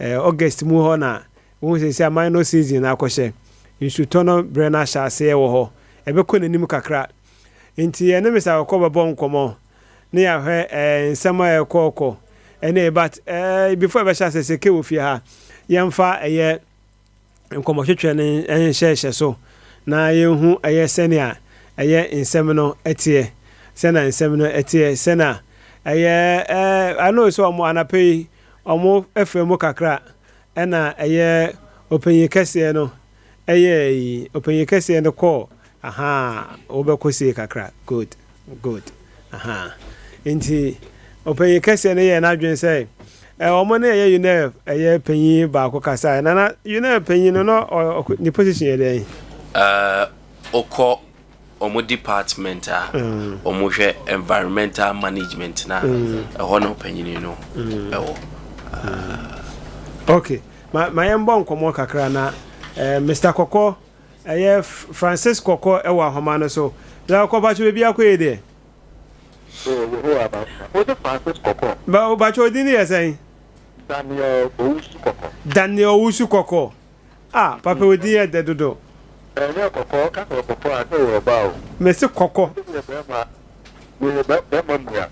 August mu hɔ na wohu sɛ minor season na akɔhyɛ nsutɔ no berɛ no ahyɛ aseɛ wɔ hɔ, ɛbɛkɔ n'anim kakra. Nti ɛne Mr Kɔkɔ bɛbɔ nkɔmmɔ ne yɛahwɛ nsɛm a ɛkɔɔkɔ ɛne. But before ɛbɛhyɛ ase sɛ ke wɔ fie ha, yɛmfa ɛyɛ nkɔmmɔhwehwɛ no nhyɛhyɛ so na yɛnhu ɛyɛ sɛnea ɛyɛ nsɛm no ɛteɛ, sɛnea nsɛm no ɛteɛ, sɛnea ɛyɛ ano sɛ ɔmo anapɛ yi ɔmo ɛfɛ mu kakra. Ɛna ɛyɛ ɔpanyin kɛseɛ no, ɛyɛ yi ɔpanyin kɛseɛ no kɔɔ aha, wobɛkɔ sie kakra. Good, good. Aha, nti ɔpanyin kɛseɛ no yɛ n'adwene sɛ ɔmo ne ɛyɛ UNEB ɛyɛ panyin baako kasa. Nana, UNEB panyin no ne position yɛ dɛn? Ɔkɔ ɔmo department a ɔmo hwɛ environmental management na ɛhɔ na ɔpanyin no ɛwɔ. Okay, ma yɛn bɔ nkɔmɔ kakra na Mr Kɔkɔ, ɛyɛ Francis Kɔkɔ, ɛwɔ ahoma no so. Na Kɔkɔ, bakye beebi akɔ yɛ deɛ? Ba bakye, odi ni yɛ sɛn? Daniel Owusu Kɔkɔ. Daniel Owusu Kɔkɔ. Ah, papa, odi yɛ dɛ dodo. Ɛnyɛ kɔkɔɔ kasa, kɔkɔɔ a sɛ yɛ ɔbaa o. Mɛsi kɔkɔ. Yɛ bɛrima, yɛ bɛrima mu a.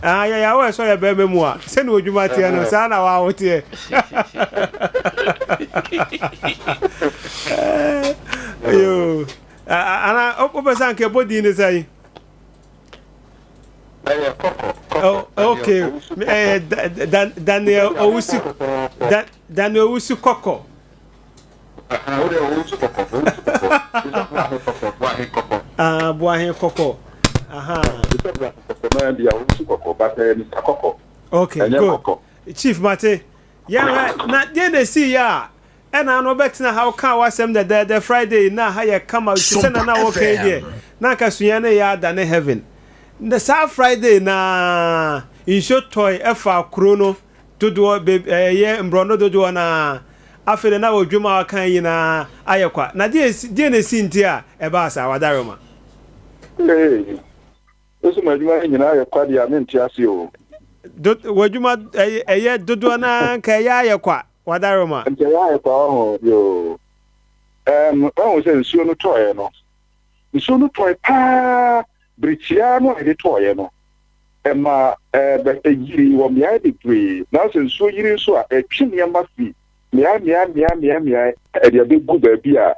Ah, yɛ yɛ awɔ ɛsɔ yɛ bɛrima mu a, sɛni odwuma teɛ no, saa na waa teɛ. Yoo, ana wopɛ sɛ anka ɛbɔ din ne sɛn? Ɛyɛ Kɔkɔ. Kɔkɔ. Okay, ɛyɛ Daniel Owusu, Daniel Owusu Kɔkɔ. O de Owusu Kɔkɔ, Owusu Kɔkɔ, Kɔkɔ, Buahin Kɔkɔ. Ah, Buahin Kɔkɔ. Aha. Kɔkɔ naa bi a Owusu Kɔkɔ, but ɛyɛ Mr Kɔkɔ. Okay, good. Chief, mate. Yɛn na deɛ na esi yɛ a, ɛna ano bɛtena ha ɔka w'asɛm dɛdɛɛdɛ Friday na ha yɛ kama te sɛ na wɔka yi deɛ, na nka sua no yɛ ada ne heaven. Na saa Friday na nsuo tɔe ɛfa kuro no dodoɔ be ɛyɛ mborɔno dodoɔ, na afei de na wɔ dwuma a ɔka nyinaa ayɛ kwa. Na deɛ na esi nti a ɛbaa saa, wadarema? Ee, osu ma adwuma nyinaa yɛ kwa deɛ a, mente ase o. Do wɔ adwuma ɛyɛ dodoɔ na nka ɛyɛ ayɛ kwa, wadarema. Nti ɛyɛ ayɛ kwa ɔho. Yoo, ɔho sɛ nsuo no tɔɔɛ no, nsuo no tɔe paa birikyia no a yɛde tɔɔɛ no, ɛma ɛbɛ ɛyiri wɔ mmeae bebree. Na sɛ nsuo yiri nso a, ɛtwe nneɛma fi mmeae mmeae mmeae mmeae mmeae ɛde abɛgu baabi a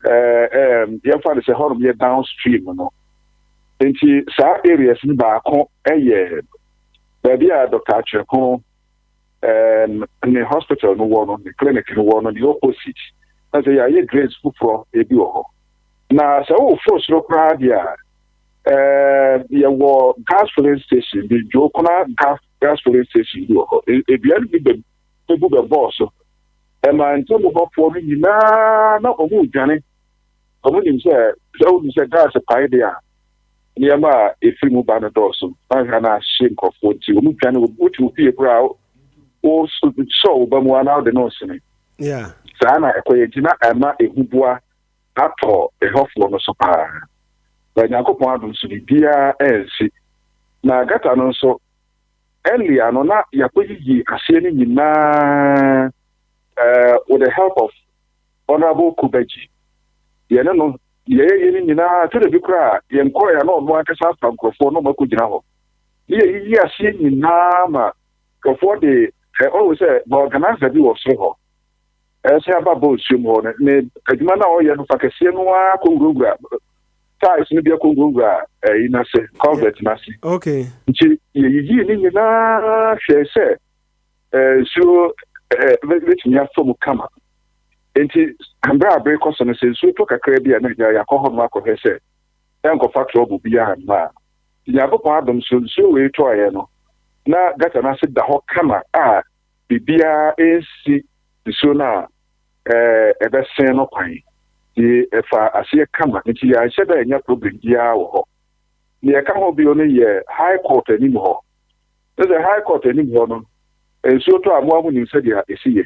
ɛɛ ɛɛm yɛmfa no sɛ hɔnom yɛ downstream no. Nti saa areas no baako ɛyɛ baabi a Dr. Atwereko ne hospital no wɔ no, ne clinic no wɔ no, ne opposite. Na sɛ yɛayɛ drains foforɔ ebi wɔ hɔ, na sɛ woforo soro koraa deɛ a, yɛwɔ gas filling station bi, Dwokona gas filling station bi wɔ hɔ. Edua no bi bɛ ebu bɛbɔɔ so, ɛma ntam hɔfoɔ no nyinaa na ɔmo dwane. Ɔmo nim sɛ wonim sɛ gas pae deɛ a, nneɛma a efiri mu ba no dɔɔso, ahwɛ na ahye nkurɔfoɔ, nti ɔmo dwane. Wote wo fie koraa, wo sɔ wo ba mu anaa wode no nsene. Saa na ɛkɔyɛ, nti na ɛma ehuboa atɔ ɛhɔfoɔ no so paa. Na Nyankopɔn adom so, biribiara ɛnsi. Na gutter no nso, earlier no na yɛakɔyiyi aseɛ no nyinaa with the help of Honourable Kubaji. Yɛne no yɛyɛ no nyinaa tɛdɛ bi koraa, yɛnkɔɔ yɛ na ɔno ankasa afa nkurɔfoɔ na ɔmo akɔgyina hɔ ne yɛyiyi aseɛ nyinaa ma nkurɔfoɔ de ɔwɔ sɛ vulcanizer bi wɔ soro hɔ, ɛsɛ aba bɔ nsuom hɔ no. Ne adwuma no a ɔyɛ no fa kɛseɛ no ara kɔnwurawura tiles no bi, akɔnwurawura ɛyi n'ase, culvert n'ase. Nti yɛyiyi ne nyinaa hwɛ sɛ nsuo bɛtumi afa mu kama. Nti mmerɛ a abere kɔ so no, sɛ nsuo tɔ kakra bi a, na gya yɛakɔ hɔ no akɔhwɛ sɛ ɛnkɔfa trouble biara mma a. Nyankopɔn adom so, nsuo wei tɔɔeɛ no, na gutter no ase da hɔ kama a biribiara ɛnsi nsuo no a ɛbɛsen no kwan. Nti ɛfa aseɛ kama, nti yɛanhyɛ dɛ ɛnya problem biara wɔ hɔ. Nea ɛka ho bio no yɛ High Court anim hɔ ne sɛ High Court anim hɔ no, nsuo tɔ a, moa mo nim sɛdeɛ ɛsi yɛ.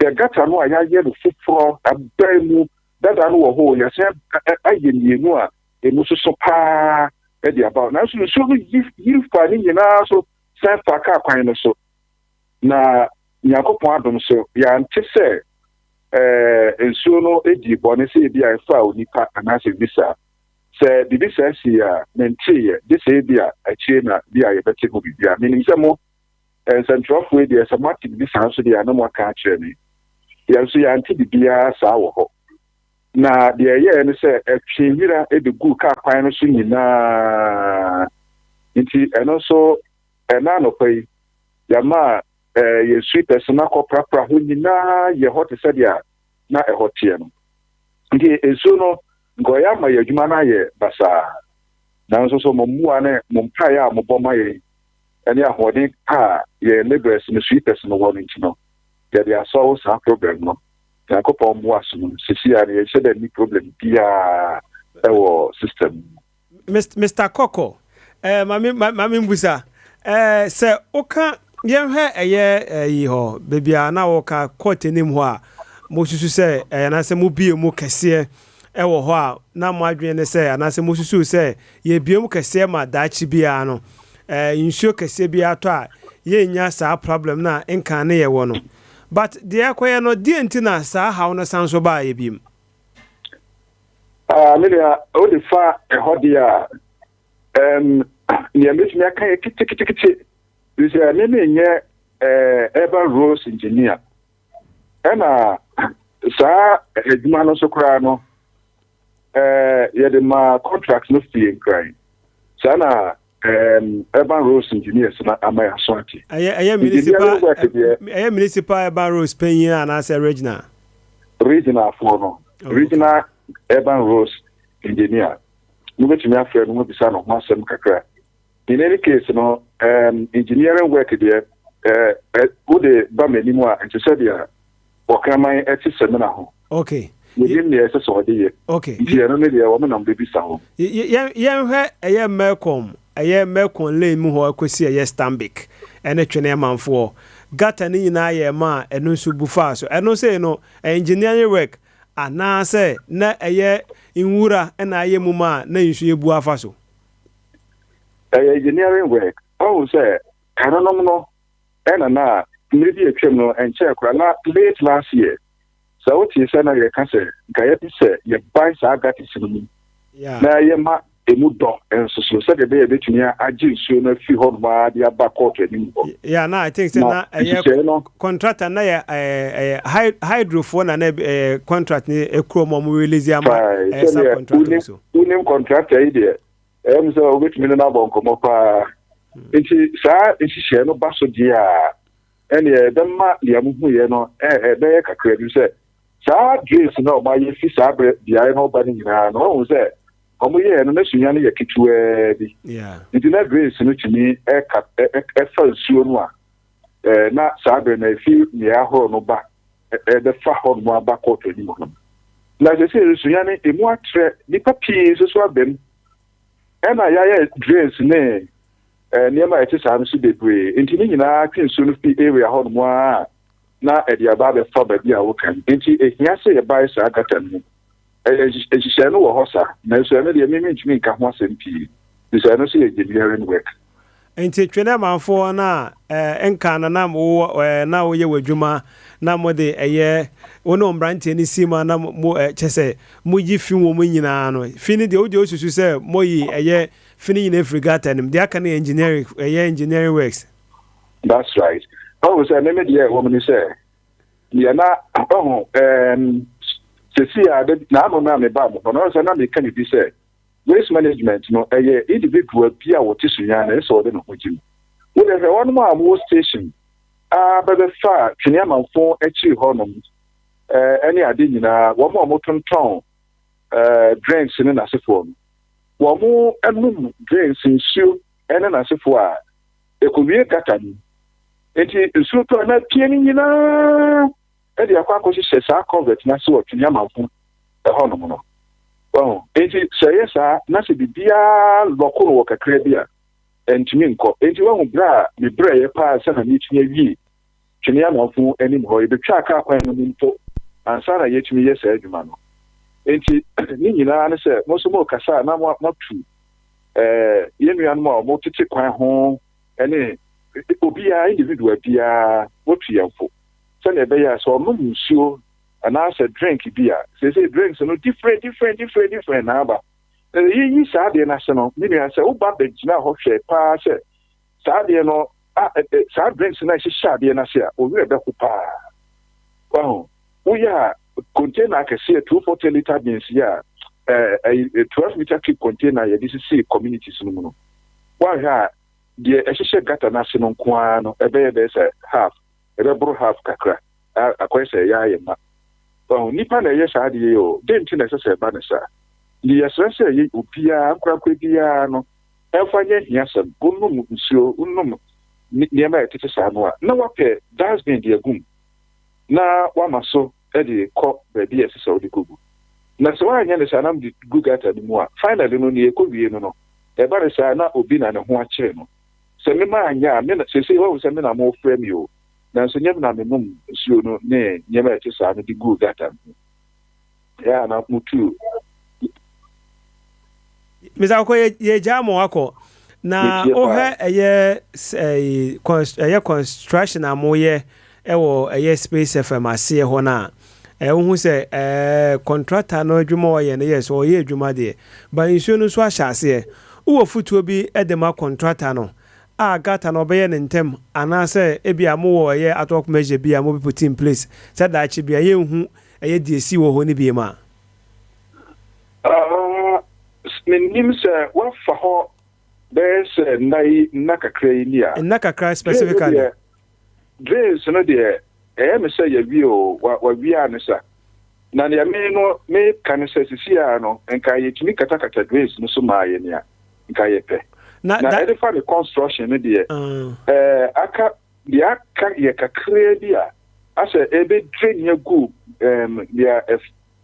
Hwɛ gutter no a yɛayɛ no foforɔ abɛn mu dada no wɔ hɔ, yɛsɛn ayɛ mmienu a emu soso paa ɛde aba, nanso nsuo no yiri fa ne nyinaa so san fa kaa kwan no so na Nyankopɔn adom so, yɛante sɛ nsuo no dii bɔne sɛ ebi a ɛfaa onipa anaasɛ biribi saa. Sɛ biribi saa sii a, menteeɛ, gye sɛ ebi a akyire na bi a yɛbɛte ho biribi a. Menim sɛ mo nsɛntwerɛfoɔ yi deɛ, sɛ moate biribi saa nso deɛ a, na moaka akyerɛ me. Yɛn nso yɛante biribiara saa wɔ hɔ. Na deɛ ɛyɛeɛ ne sɛ ɛtwee nwira bɛguu kaa kwan no so nyinaa. Nti ɛno nso, ɛnnɛ anɔpa yi, yɛama yɛn sweepers no akɔprapra hɔ nyinaa yɛ hɔ te sɛ deɛ na ɛhɔ teɛ no. Nti nsuo no, nka ɔyɛ ama yɛn adwuma no ayɛ basaa. Nanso so mo mmoa ne mo mpaeɛ a mobɔ ma yɛn ne ahoɔden pa a yɛn labourers no, sweepers no wɔ no nti no, yɛde asɔwo saa problem no. Nyankopɔn mmoa so no, seesei ara no yɛnhyɛ da nni problem biara wɔ system no mu. Mister Kɔkɔ, eh, ma me ma me mbusa. Eh, sɛ woka yɛnhwɛ ɛyɛ ɛyi hɔ, baabi a na wɔka court anim hɔ a, mosusu sɛ ɛyɛ anaasɛ mobie mu kɛseɛ ɛwɔ hɔ a, na mo adwene ne sɛ anaasɛ mosusu sɛ yɛbie mu kɛseɛ ma daakye biara no, eh, nsuo kɛseɛ biara tɔ a, yɛnnya saa problem no a nkan ne yɛwɔ no. But deɛ ɛkɔyɛ no, deɛ nti na saa haw no san so baeɛ biom? Ah, me nua, wode fa ɛhɔ deɛ a, um, nea mɛtumi aka yɛ keteketekete, ɛfiri sɛ me menyɛ eh, urban roads engineer. Ɛna saa adwuma no nso koraa no, eh, yɛde ma contract no fie nkran. Saa na urban roads engineers na ama yɛaso ate. Ɛyɛ municipal ɛyɛ municipal urban roads panyin anaasɛ regional? Regional foɔ no. Oh, regional urban roads engineer. Mobɛtumi afrɛ no mobisa no ho asɛm kakra. In any case no, engineering work deɛ, wode ba m'anim a, ɛte sɛ deɛ ɔkraman te samina ho. Okay. Menim nea ɛsɛ sɛ ɔde yɛ. Okay. Nti ɛno ne deɛ wɔn nam bɛbisa ho. Yɛnhwɛ ɛyɛ Melcom, ɛyɛ Melcom lane mu hɔ ɛkɔsi ɛyɛ Stanbic ɛne Twene amanfoɔ. Gutter no nyinaa yɛ ma a ɛno nso bu faa so. Ɛno sei no, ɛyɛ engineering work anaasɛ na ɛyɛ nwura na ayɛ mu ma a na nsuo abu afa so? Ɛyɛ engineering work. Wahu sɛ kanonom no ɛna na mmere bi atwam no ɛnkyɛɛ koraa na late last year sɛ wotee sɛ na yɛka sɛ nka yɛpɛ sɛ yɛbae saa gutters no mu na yɛma emu dɔ nso so sɛdeɛ ɛbɛyɛ yɛbɛtumi agye nsuo no afiri hɔnom ara de aba kɔɔto anim hɔ. Yeah, na I think sɛ na ɛyɛ contractor na yɛ ɛyɛ hydrofoɔ na na ɛyɛ contract ne ekuro mu ɔmo release ama ɛyɛ subcontractor so. Wonim contractor yi deɛ ɛyɛ mu sɛ wobɛtumi ne no abɔ nkɔmmɔ paa. Nti saa nhyehyɛɛ no ba so deɛ a, ɛneɛ ɛbɛma deɛ mohuiɛ no ɛbɛyɛ kakra bi sɛ saa drains no a wɔayɛ fi saa berɛ beaeɛ no ba no nyinaa no, wɔhu sɛ wɔyɛɛ no na sunya no yɛ ketewaa bi. Nti na drains no tumi ɛka ɛfa nsuo no a na saa berɛ no ɛfi mmeae ahorow no ba ɛbɛfa hɔ nom aba kɔɔto anim hɔ nom. Na sɛ sɛ sunya no emu atrɛ, nnipa pii nso so aba mu. Ɛna yɛayɛ drains ne nneɛma a ɛte saa no so bebree. Nti ne nyinaa twe nsuo no fi area hɔ nom a na ɛde aba abɛfa baabi a woka no. Nti ehia sɛ yɛbae saa gutter no mu. Ɛyɛ nhyehyɛe no wɔ hɔ saa, nanso ɛno deɛ me mentumi nka ho asɛm pii, efisɛ ɛno nso yɛ engineering work. Nti Twenemanfoɔ no a eh, nka na na wowɔ eh, na woyɛ w'adwuma na mode ɛyɛ wo ne mmeranteɛ no si mu a na mo eh, kyɛ sɛ moyi fi wɔ mu nyinaa no, fi no deɛ wogye wosusu sɛ moyi ɛyɛ fi no nyinaa firi gutter no mu, deɛ aka no yɛ engineering, ɛyɛ engineering works. That's right. Ɔhu sɛ me me deɛ ɛwɔ mu ne sɛ deɛ na ɔhu ɛɛm sɛsi a n'ano no a mebaa mo hɔ no ɔhu sɛ na meka biribi sɛ Waste management no ɛyɛ individual bi a wɔte Sunyani na ɛsɛ sɛ ɔde ne ho gye mu. Wo deɛ hwɛ wɔnom a wɔwɔ station a bɛbɛfa Twene Amanfo akyiri hɔnom ɛne ade nyinaa, wɔn a wɔtontɔn drinks ne n'asefoɔ no, wɔn nom drinks nsuo ne n'asefoɔ a ɛkɔwie gutter no mu. Nti nsuo tɔ a na apue no nyinaa de akɔ akɔhyehyɛ saa culvert no ase wɔ Twene Amanfo ɛhɔnom no. Wahu? Enti sɛ ɛyɛ saa na sɛ biribiara lɔko no wɔ kakra bi a, ɛntumi nkɔ. Enti wahu berɛ a mebrɛeɛ paa ansa na meretumi awie Twene Amanfo anim hɔ, yɛbɛtwaa kaa kwan no mu mpo ansa na yɛatumi yɛ saa adwuma no. Enti ne nyinaa ne sɛ mo nso morekasa a na moatu eh, yɛn nuanom a wɔtete kwan ho ne Obiara, individual biara, wotu yɛn fo sɛnea ɛbɛyɛ a sɛ ɔnom nsuo anaasɛ drink bi a, seesei drinks no different, different, different, different na aba. Na yɛyi saa adeɛ no ase no, me nua, sɛ woba bɛgyina hɔ hwɛ paa sɛ saa adeɛ no a saa drinks no a ɛhyehyɛ adeɛ no ase a, owurɛ bɛko paa. Wahu woyɛ a, container akɛseɛ 240 litre bins yi a ɛɛ 12 meter cube container yɛde sisi communities no mu no, woahwɛ a, deɛ ɛhyehyɛ gutter no ase no nko ara no ɛbɛyɛ bɛyɛ sɛ half, ɛbɛboro half kakra, akɔyɛ sɛ ɛyɛ ayɛ ma. Wahu, nipa na ɛyɛ saa adeɛ yi o. Den nti na ɛsɛ sɛ ɛba ne saa? Nti yɛsrɛ sɛ yɛ obiara, nkorakora biara no, ɛmfa nyɛ hiasɛm. Wonom nsuo, wonom nneɛma a ɛtete saa no a, na wapɛ dustbin de agum na wama so de kɔ baabi a ɛsɛ sɛ wode kɔgu. Na sɛ woanyɛ ne saa na wode gu gutter no mu a, finally no, nea ɛkɔ wie no, ɛba ne saa na obi na ne ho akyere no. Sɛ mema anyɛ a, me na seesei wahu sɛ me na mofrɛ me o, nanso nyɛ me na menom nsuo no ne nneɛma a ɛte saa no de guu gutter no mu. Ɛyɛ a na mutu. Mr. Akɔ, yɛgyaa mo akɔ na wohwɛ ɛyɛ construction a moyɛ ɛwɔ ɛyɛ Space FM aseɛ hɔ no a, wohu sɛ contractor no adwuma ɔyɛ no yɛ sɛ ɔyɛ adwuma deɛ ba nsuo no nso ahyɛ aseɛ. Wowɔ fotuo bi de ma contractor no a, gutter no ɔbɛyɛ ne ntɛm, anaasɛ ebi a mowɔ ɛyɛ ad hoc measure bi a mobɛ put in place sɛ daakye bi a yɛnhu ɛyɛ deɛ si wɔ hɔ no bi ma? Menim sɛ woafa hɔ bɛyɛ sɛ nna yi, nna kakra yi ni a. Nna kakra specifically. Drains no deɛ, ɛyɛ me sɛ yɛwie o, wawie a ne sa. Na nea me no meka ne sɛ sisi a no, nka yɛtumi katakata drains no so maa yɛ nea nka yɛpɛ. Na ɛde fa ne construction no deɛ, aka deɛ aka yɛ kakraa bi a asɛ ebe drain agu deɛ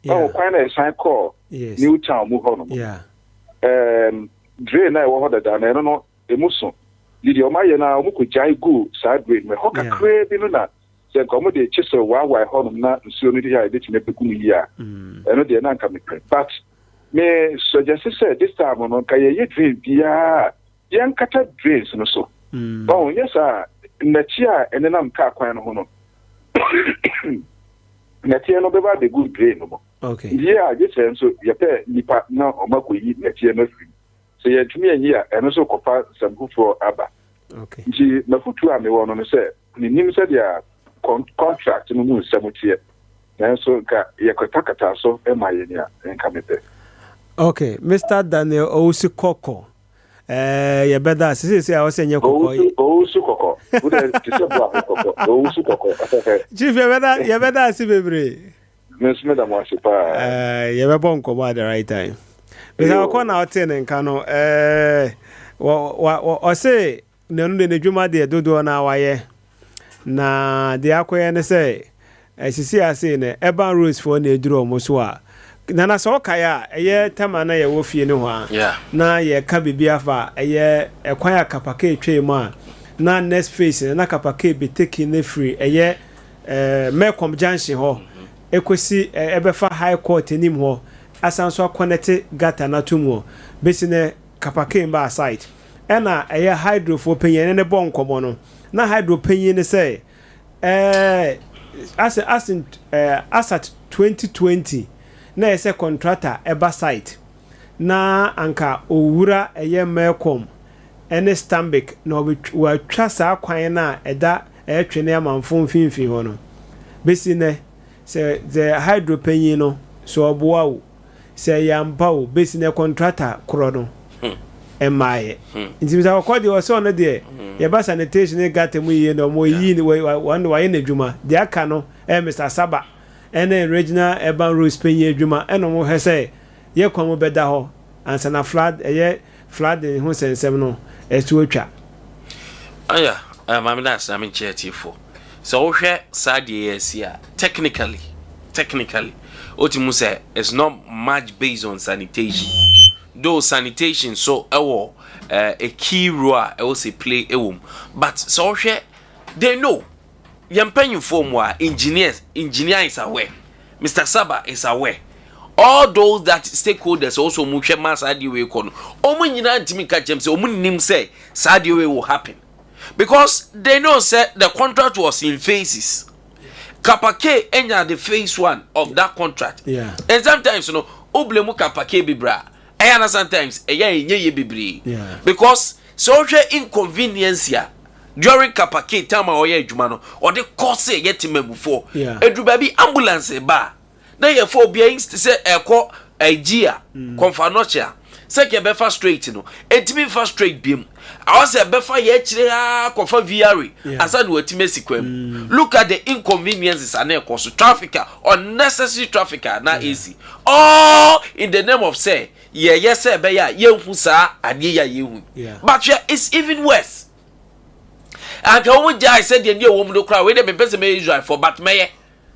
ɛwɔ kwan na ɛsan kɔɔ New Town mu hɔ no. Drain na ɛwɔ hɔ dada na ɛno no emu so de deɛ ɔmo ayɛ na ɔmo kɔ gyae gu saa drain mu ɛhɔ kakraa bi no, na sɛ nka ɔmo de chisel waawae hɔnom na nsuo no de a ebetumi abɛgu mu yie a, ɛno deɛ na nka mepɛ. But me suggest sɛ this time no nka yɛyɛ drain biara, yɛnkata drains no so. Ɔho nyɛ saa, nnɛteɛ a ɛnenam kaa kwan no ho no, nnɛteɛ no bɛba abɛgu drain no mu. Yie a gye sɛ nso yɛpɛ nipa na ɔmo akɔyi nnɛteɛ no afiri mu. Sɛ yɛntumi anyi a, ɛno nso kɔfa nsɛm foforɔ aba. Nti mafotuo a mewɔ no sɛ menim sɛdeɛ contract no mu nsɛm teɛ, nanso nka yɛkɔtakata so ma yɛ nea nka mepɛ. Okay, Mr. Daniel Owusu Kɔkɔ, yɛbɛda ase. Seesei a wɔsɛ nyɛ kɔkɔ. Owusu Kɔkɔ wode te sɛ boafo kɔkɔ, Owusu Kɔkɔ. Chief, yɛbɛda ase bebree. Me nso meda mo ase paa. Yɛbɛbɔ nkɔmmɔ at the right time. Mr. Ɔkɔ na ɔtee ne nka no, ɔse n'ano de n'adwuma deɛ dodoɔ no a wayɛ, na deɛ akɔyɛ ne sɛ ɛsisi ase no, urban roads foɔ na ɛduru ɔmo so a. Nana, sɛ ɔkae a, ɛyɛ tama na yɛwɔ fie no hɔ a na yɛka biribi afa ɛyɛ ɛkwan a kapaka etwa mu a, na next phase no na kapaka bɛteki ne firi ɛyɛ Melcom junction hɔ ekosi ɛbɛfa High Court anim hɔ, asan so akɔnɛte gutter no ato mu hɔ bɛsi ne kapaka mba site. Ɛna ɛyɛ hydrofoɔ panyin ɛne ne bɔ nkɔmɔ no, na hydro panyin ne sɛ asɛ asin asat 2020 na ɛyɛ sɛ contractor ɛba site na anka owura ɛyɛ Melcom ɛne Stanbic na watwa saa kwan no a ɛda ɛyɛ Twene Amanfo mfimfini hɔ no. Bɛsi nɛ, sɛ the hydro panyin no sɛ ɔboa wo sɛ ɛyɛ ampa o, bɛsi nɛ contractor korɔ no mmaayɛ. Nti Mr. Kɔkɔ deɛ, ɔsɛ ɔno deɛ, yɛba sanitation ne gutter mu yie na ɔmo yi wɔn de wayɛ n'adwuma. Deɛ aka no ɛyɛ Mr. Saba ɛne Regional Urban Roads panyin adwuma, ɛna ɔmo hwɛ sɛ yɛ kwan mu bɛda hɔ ansa na flood ɛyɛ flooding ho nsɛnsɛm no ɛso atwa. Aya, maame da ase na menkyerɛ atiefoɔ sɛ wohwɛ saa deɛ yɛ asi a, technically wotumi sɛ it's not much based on sanitation, though sanitation so ɛwɔ a key role a ɛwɔ sɛ play ɛwɔ mu. But sɛ wohwɛ, they know yɛn mpanyinfoɔ mu a engineers, engineer is aware, Mr. Saba is aware, all those that stakeholders also mu hwɛ ma saa adeɛ wei kɔ no, wɔn nyinaa ntumi nka kyɛm sɛ wɔn nim sɛ saa adeɛ wei will happen. Because they know sɛ the contract was in phases. Kapake enya the phase one of that contract. And sometimes no, wo blame Kapake bebree a, ɛyɛ na sometimes ɛyɛ ɛnyɛ yie bebree. Because sɛ wohwɛ inconvenience a during Kapake time a ɔyɛ adwuma no, ɔde kɔ sɛ ɛyɛ temamufoɔ. Eduru baabi ambulance ba a, na yɛfa obiara sɛ ɛkɔ ɛgyi a Komfo Anokye a, sɛ kɛ ɛbɛfa straight no, ɛntumi nfa straight biem. Awɔ sɛ ɛbɛfa yɛ akyire aa kɔfa VRA asa na watumi asi kwan mu. Look at the inconveniences a na ɛkɔ so, traffic a, unnecessary traffic a na ɛsi, all in the name of sɛ yɛyɛ sɛ ɛbɛyɛ a yɛnhu saa adeɛ yi a yɛhu. But hwɛ, it's even worse. Anka wɔn gyae sɛ deɛ ne ɛwɔ mu no koraa, wei deɛ mempɛ sɛ mɛyɛ Israelfoɔ, but mɛyɛ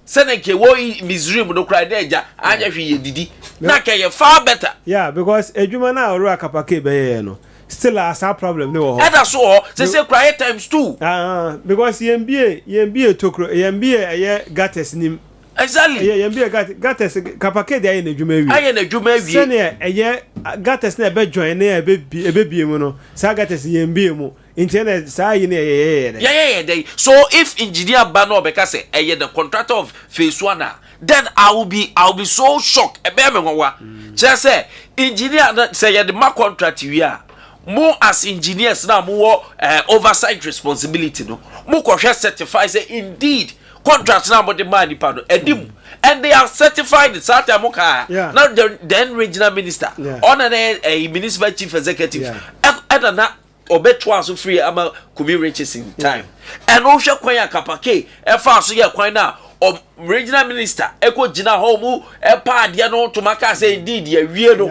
sɛne nka ɛwɔ Misraim no koraa na agya anyɛ hwee yɛ didi na nka yɛ far better. Yeah, because adwuma no a ɔwura Kapake bɛyɛɛ no, still a saa problem ne wɔ hɔ. Ɛda so wɔ hɔ sɛ koraa yɛ times two. Ah, because yɛn bie tokuro, yɛn bie ɛyɛ gutters nim. Ɛyɛ yɛn bie gutters. Kapake de ayɛ n'adwuma awie. Ayɛ n'adwuma awie. Sɛnea ɛyɛ gutters na ɛbɛ join ne ɛbɛ ɛbɛbie mu no, saa gutters yɛn bie mu, nti ɛna saa yi ne ɛyɛ yɛyɛ dɛ. Yɛyɛ dɛ. So if engineer ba na ɔbɛka sɛ ɛyɛ the contractor of phase one a, then I will be so shocked. Ɛbɛyɛ mi nwanwa kyerɛ sɛ engineer na sɛ yɛde ma contract wie a, mo as engineers na mo wɔ oversight responsibility no, mo kɔhwɛ certify sɛ indeed contract na mo de maa nipa no ɛdi mu, and they are certified. Saa time mo kaa na the then regional minister, ɔna na ɛyɛ municipal chief executive, ɛna na ɔbɛtoa so free ama Kumi Richardson time. Ɛna wohwɛ kwan a Kapake ɛfa so yɛ kwan na ɔ regional minister ɛkɔ gyina hɔ mu ɛpa adeɛ no ntoma kaa sɛ indeed yɛwie no,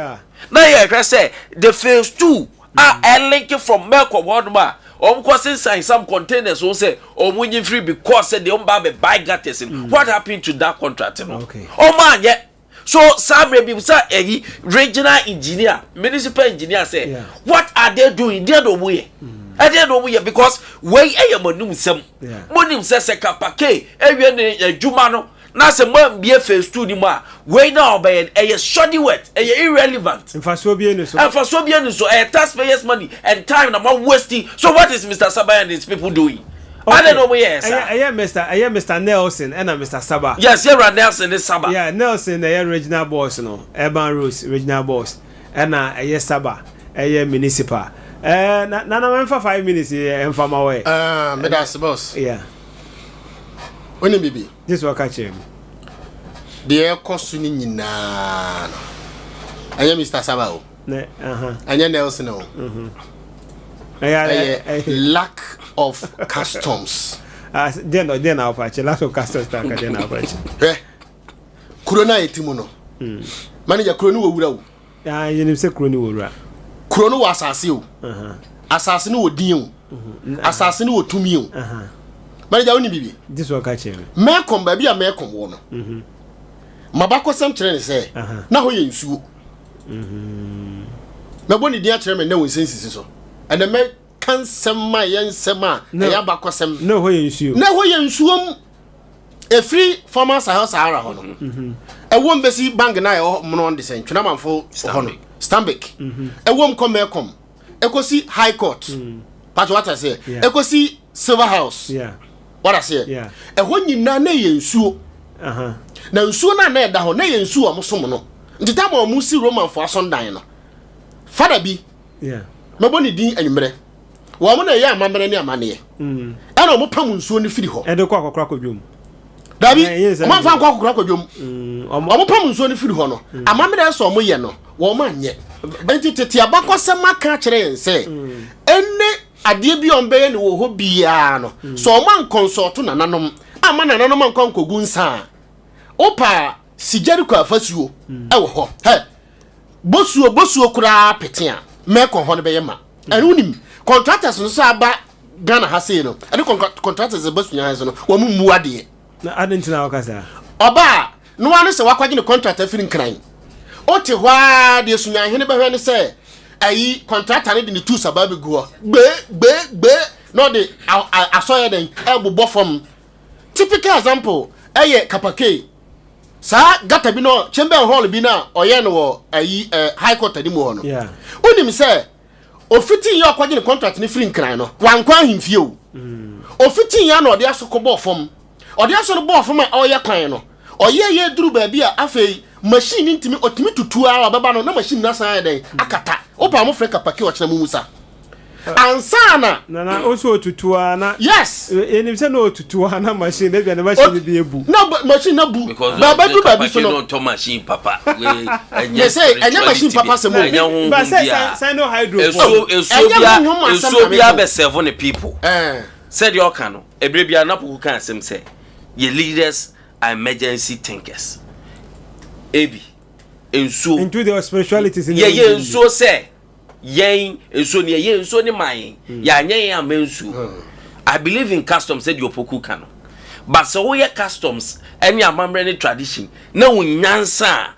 na yɛhwɛ sɛ the phase two a ɛlink from Melcom hɔnom a wɔn kɔ sensan some containers wɔn sɛ wɔn nyi free because sɛ deɛ wɔn ba bɛ buy gutters no, what happened to that contract no? Wɔn anyɛ so. Saa mmerɛ bi sɛ ɛyi regional engineer, municipal engineer sɛ what are they doing? Deɛ na wɔn yɛ, ɛdeɛ na wɔn yɛ? Because wei ɛyɛ mo anim nsɛm. Mo nim sɛ Kapake ewie ne adwuma no na sɛ mo ambie phase two ni mu a, wei na ɔbɛyɛ no ɛyɛ shoddy work, ɛyɛ irrelevant. Mfasoɔ bi ni so. Mfasoɔ bi ni so. Ɛyɛ taxpayers' money and time na mo wasting. So what is Mr Saba and his people doing? Okay. Ade na wɔn yɛ saa. Ɛyɛ Mr Nelson ɛna Mr Saba. Yes, yɛwura Nelson ne Saba. Yeah, Nelson na ɛyɛ regional boss no, Urban Roads regional boss, ɛna ɛyɛ Saba ɛyɛ municipal. Na mɛnfa 5 minutes yɛ ɛnfa ma wɔ yɛ. Ah, meda ase, boss. Wonim bibi? Gye sɛ ɔka kyerɛ mi. Deɛ ɛkɔ so no nyinaa no, ɛnyɛ Mr Saba o, Ne aha. ɛnyɛ Nelson o. Ɛyɛ ɛyɛ lack of customs. Ah, deɛ na ɔfa kyerɛ lack of customs ta ka deɛ na ɔfa kyerɛ. Hwɛ, kuro no a yɛte mu no, manager, kuro no wɔ wura o. Ah, yɛnim sɛ kuro ni wɔ wura. Kuro no wɔ asase o. Asase no wɔ din o, asase no wɔ tumi o. Manager, wonim bibi? Gye sɛ ɔka kyerɛ mi. Mɛkɔm, baabi a Mɛkɔm wɔ no, mabakɔsɛm kyerɛ ne sɛ na hɔ yɛ nsuo. Mɛbɔ ne din akyerɛ me nnɛ wɔ nsɛnsisi so. Ɛnɛ mɛka nsɛm a ɛyɛ nsɛm a ɛyɛ abakɔsɛm. Na ɛhɔ yɛ nsuo. Na ɛhɔ yɛ nsuom. Ɛfiri former Sahel Sahara hɔ no, ɛwɔ m bɛsi bank na ɛwɔ mono de sɛ ntwenamanfo hɔ no, Stanbic. Ɛwɔ m kɔ Mɛkɔm, ɛkɔsi High Court patro, wata sɛ ɛkɔsi Silver House, wata sɛ ɛhɔ nyinaa na ɛyɛ nsuo. Na nsuo no a na ɛda hɔ na ɛyɛ nsuo a ɔmo som no. Nti tam a ɔmo si Romanfo asɔndan no, fada bi, mɛbɔ ne din anwummerɛ, wɔn na ɛyɛ amammerɛ ne amanneɛ, ɛna ɔmo pam nsuo no firi hɔ. Ɛde kɔ akɔkora kɔdwom. Dabi, ɔmo anfa nkɔ akɔkora kɔdwom. Ɔmo pam nsuo no firi hɔ no, amammerɛ sɛ ɔmo yɛ no, wɔn anyɛ. Nti tete abakɔsɛm aka akyerɛ yɛn sɛ ɛne adeɛ bi a ɔmo bɛyɛ no wɔ hɔ biara no, sɛ ɔmo ankɔnsɔɔto nananom ama nananom ankɔ ankɔgu nsa a, wopa si Jericho afasuo ɛwɔ hɔ hɛ, bosuo bosuo koraa pete a, mɛkɔ hɔ no bɛyɛ ma. Ɛno wonim contractors no sɛ aba Ghana ha sei no, ɛne contractors ba sua ha so no, wɔn mu mmu adeɛ. Na ade ntina wɔka saa? Ɔbaa no wa ne sɛ wakɔgye ne contract afiri Nkran, wote hɔ a, deɛ Sunyahene bɛhwɛ ne sɛ ayi contractor no de ne tools aba abɛgu hɔ gbee gbee gbee na ɔde asɔyɛ dɛn ɛbobɔ fam. Typical example ɛyɛ Kapake saa gata bi no, chamber hall bi no a ɔyɛ no wɔ ayi High Court anim hɔ no. Wonim sɛ Ofitii yɛ ɔkɔgye ne contract no firi Nkran no, wankɔ ahemfie o. Ofitii yɛ na ɔde aso kɔbɔɔ fam. Ɔde aso no bɔɔ fam a ɔreyɛ kwan no, ɔyɛɛ yɛ duru baabi a afei machine no ntumi, ɔtumi tutu ara ɔbɛba no na machine no asan ayɛ dɛn akata. Wopɛ a mofrɛ Kapaki ɔkyena mo musa. Ansa na. Nana o so otutu ara na. Yes. Yɛnim sɛ na otutu ara na machine ebia ne machine no bi ebu. Na machine no abu. Because Ba bɛduru baabi so Kapaki no. no ntɔ machine papa. Wei ɛnyɛ Me se ɛnyɛ machine spirituality papa bi. asɛm o. Ɛnyɛ honhom Ba sɛ biara. Sino Hydro fo. Nsuo nsuo Ɛnyɛ biara honhom asɛm nsuo na biara meka o. bɛ serve ne people. Ɛɛ. Sɛdeɛ ɔka no, ɛberɛ biara na Poku ka asɛm sɛ yɛ leaders are emergency thinkers. Ebi nsuo. Into the spirituality. Yɛyɛ nsuo sɛ yɛn nsuo ni yɛyɛ nsuo ne maa yɛn. Yɛanyɛ yɛn ama nsuo. I believe in customs sɛdeɛ Opoku ka no. But sɛ woyɛ customs ɛne amammerɛ ne tradition na wo nyansa a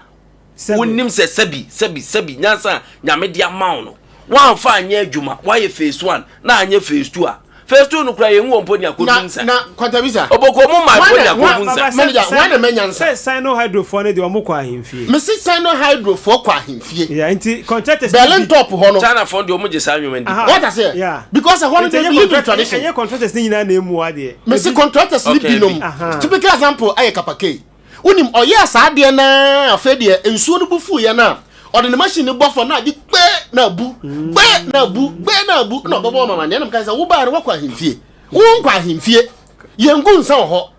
Wonim sɛ sɛbi, sɛbi, sɛbi, nyansa a Nyame de ama wo no, woamfa anyɛ adwuma, woayɛ phase one, na anyɛ phase two a, phase two no koraa yɛnhu wɔ mpo nea Na, kɔdu nsa. na, Kwantabisa. Oboko mo ma mpo Hwan na, nea hwan, kɔdu nsa. manager, hwan na ɛma nyansa? Sɛ Sino-Hydro foɔ no deɛ wɔn kɔ ahemfie. Mese Sino-Hydro foɔ kɔ ahemfie. Yeah, nti contractors no Berlin bi. top hɔ no. China foɔ deɛ wɔn gye saa nnwuma no di Aha. paa. Wate aseɛ? Yeah. Because ɛhɔ no Nti they ɛnyɛ believe in contract, tradition. ɛnyɛ contractors no nyinaa na emu adeɛ. Mese Ebi. contractors no Okay, binom. ebi. Aha. Typical example ɛyɛ Kapakei. Wonim, ɔyɛɛ saa adeɛ no ara, afei deɛ nsuo no bu fuiɛ no a, ɔde ne machine no bɔ fam na agye gbee na abu, gbee na abu, gbee na abu, na ɔbɛbɔ wɔn amaneɛ. Na meka sɛ, wobaeɛ no woakɔ ahemfie. Wonkɔ ahemfie. Yɛngu nsa wɔ hɔ.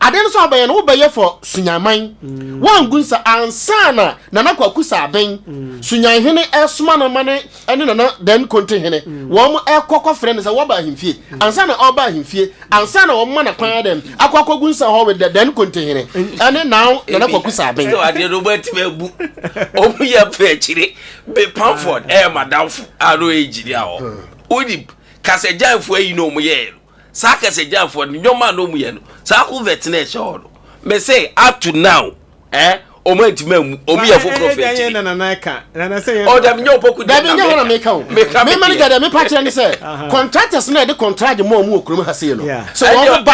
Adeɛ no sɛ wobɛyɛ no, wobɛyɛ for Sunyanman. Woangu nsa ansa na Nana Kwaku Saaben, Sunyanhene ɛresoma no ma ne ɛne Nana Dan Kontehene, wɔn ɛrekɔ kɔfrɛ no sɛ wɔba ahemfie. Ansa na ɔreba ahemfie, ansa na wɔma no kwan dɛn akɔ akɔgu nsa hɔ with the then kontihene ɛne now Nana Kwaku Saaben. Still adeɛ no wɔatumi abu wɔn yɛ pɛ akyire be Pamford ɛyɛ madamfo a no yɛ engineer hɔ wonim kasagyanfoɔ ayi na wɔn yɛɛ no saa kasagyanfoɔ no nneɛma a na wɔn yɛ no saa culvert na ɛhyɛ hɔ no mɛ sɛ up to now Eh, ɔmo antumi ammu. Ɔmo yɛ foforɔ fɛ akyiri. Oh, dabi nyɛ ɔpɔku deɛ na meka. Dabi nyɛ hɔ na meka o. Meka me manager deɛ mepa kyerɛ ne sɛ contractors na yɛde contract ma ɔmo wɔ kurom ha sei no. Sɛ wɔn ba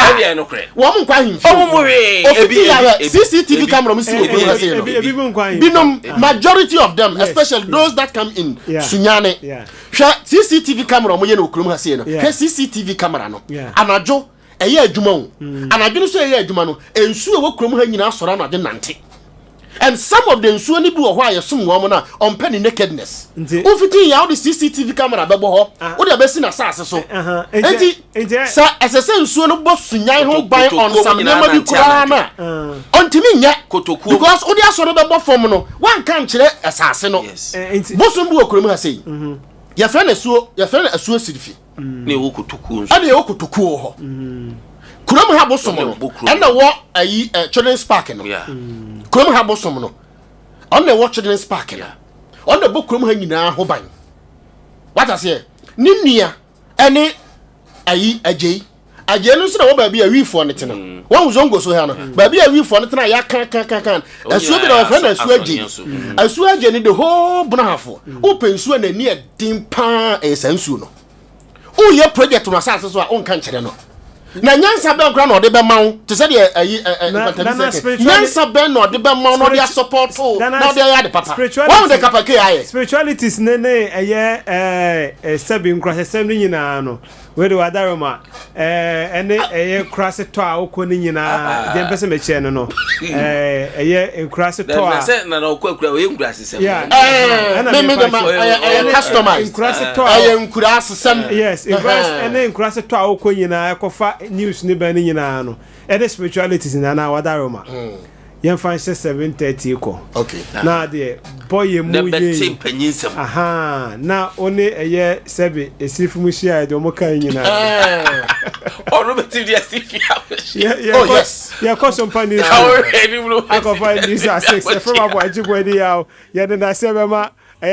wɔn nkɔ ahemfie. Ɔmo mu hwee. Ofiti yɛ CCTV camera ɔmo si wɔ kurom ha sei no. Binom majority of them especially those that come in Sunyani. Hwɛ CCTV camera ɔmo yɛ no wɔ kurom ha sei no. Hwɛ CCTV camera no anadwo. Ɛyɛ adwuma o. Anadwo no sɛ ɛyɛ adwuma no, nsuo a ɛwɔ kurom ha nyinaa sɔre anadwo nante. And some of the nsuo no bi wɔ hɔ a yɛsom wɔn no a, ɔmpɛ ne nakedness. Wofiti yɛ a wode CCTV camera bɛbɔ hɔ, wode abɛsi n'asase so. Enti sɛ ɛsɛ sɛ nsuo no bɔ sunyan ho ban on some nneɛma bi koraa no a, ɔntumi nyɛ. Because wode asɔ no bɛbɔ fam no, woanka nkyerɛ asase no. Bosom bi wɔ kurom ha sei, yɛfrɛ no asuo, yɛfrɛ no asuo sirifi. Na ɛwɔ kotokuo nso. Ɛna ɛwɔ kotokuo wɔ hɔ. Kurom ha bosom no ɛna ɛwɔ ayi ɛ children's park no. Kurom ha bosom no ɔna ɛwɔ children's park no. Ɔna ɛbɔ kurom ha nyinaa ho ban. Wata seɛ ne nua ɛne ayi agyei. Agyei no nso na ɛwɔ baabi a wiifoɔ no tena. Wɔn zongo so ha no baabi a wiifoɔ no tena a yɛaka ka ka ka asuo bi na wɔfrɛ no asuo agyei. Asuo agyei no the whole Bonahafoɔ wopɛ nsuo na ani den paa ɛyɛ saa nsuo no woyɛ project no asase so a wonka nkyerɛ no na nyansa bɛn koraa na ɔde bɛma wo te sɛ deɛ ayi nkwantabisɛ nyansa bɛn na ɔde bɛma wo na ɔde asɔpɔto na ɔde ayɛ ade papa wɔn de kapake ayɛ. Spiritualities ne ne ɛyɛ ɛɛ sɛbi nkurasɛsɛm no nyinaa no Wei de wadaroma ɛɛ ɛne ɛyɛ nkurase tɔ a wokɔ ne nyinaa deɛ mpɛ sɛ mekyerɛ no no ɛɛ ɛyɛ nkurase tɔ a. Sɛ nana ɔkɔ akura ɔyɛ nkurase sɛm. Ɛɛ me me dama ɛyɛ ɛyɛ customized nkurase tɔ a ɛyɛ nkurase sɛm. Yes nkurase ɛne nkurase tɔ a wokɔ nyinaa ɛkɔfa news ne bɛn ne nyinaa no ɛne spiritualities nana wadaroma. Yɛmfa nhyɛ 7:30 kɔ. Okay. Na deɛ bɔ yɛ mu yie. Na bɛte mpanyin nsɛm. Ahaa na wo ne ɛyɛ sɛbe esirifo mu hyia deɛ wɔn kan nyinaa. Ɔno bɛte deɛ asifi abɛhyɛ. Oh yes. Yɛkɔ so mpa news. Akɔfa news at 6. Yɛfrɛ mu abɔ agye bɔ ani yaw. Yɛde n'asɛ bɛma.